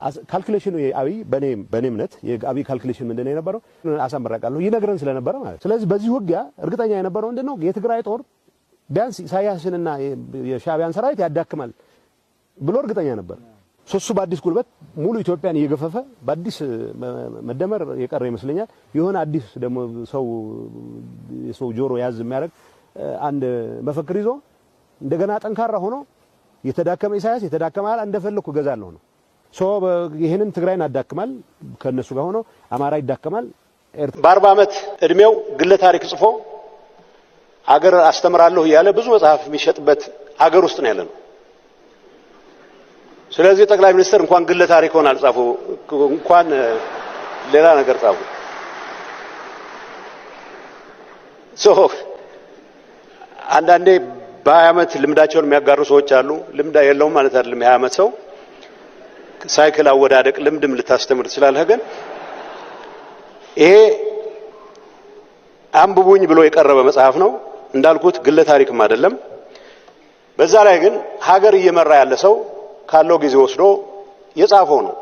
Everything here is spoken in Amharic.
Calculation ኑ የአብይ፣ በኔ እምነት የአብይ calculation ምንድን ነው የነበረው? አሳምራለሁ ይነግረን ስለነበረ ማለት። ስለዚህ በዚህ ውጊያ እርግጠኛ የነበረው ምንድን ነው? የትግራይ ጦር ቢያንስ ኢሳያስንና የሻዕቢያን ሰራዊት ያዳክማል ብሎ እርግጠኛ ነበር። ሶሱ በአዲስ ጉልበት ሙሉ ኢትዮጵያን እየገፈፈ በአዲስ መደመር የቀረ ይመስለኛል። የሆነ አዲስ ደግሞ ሰው የሰው ጆሮ ያዝ የሚያደርግ አንድ መፈክር ይዞ እንደገና ጠንካራ ሆኖ የተዳከመ ኢሳያስ የተዳከመ እንደፈለኩ እገዛለሁ ነው። So ይሄንን ትግራይን አዳክማል፣ ከነሱ ጋር ሆኖ አማራ ይዳከማል። በ40 ዓመት እድሜው ግለ ታሪክ ጽፎ አገር አስተምራለሁ እያለ ብዙ መጽሐፍ የሚሸጥበት አገር ውስጥ ነው ያለነው። ስለዚህ ጠቅላይ ሚኒስትር እንኳን ግለ ታሪክ ሆነ አልጻፉ፣ እንኳን ሌላ ነገር ጻፉ። So አንዳንዴ በ20 ዓመት ልምዳቸውን የሚያጋሩ ሰዎች አሉ። ልምድ የለውም ማለት አይደለም። የ20 ዓመት ሰው ሳይክል አወዳደቅ ልምድም ልታስተምር ትችላለህ። ግን ይሄ አንብቡኝ ብሎ የቀረበ መጽሐፍ ነው። እንዳልኩት ግለ ታሪክም አይደለም። በዛ ላይ ግን ሀገር እየመራ ያለ ሰው ካለው ጊዜ ወስዶ የጻፈው ነው።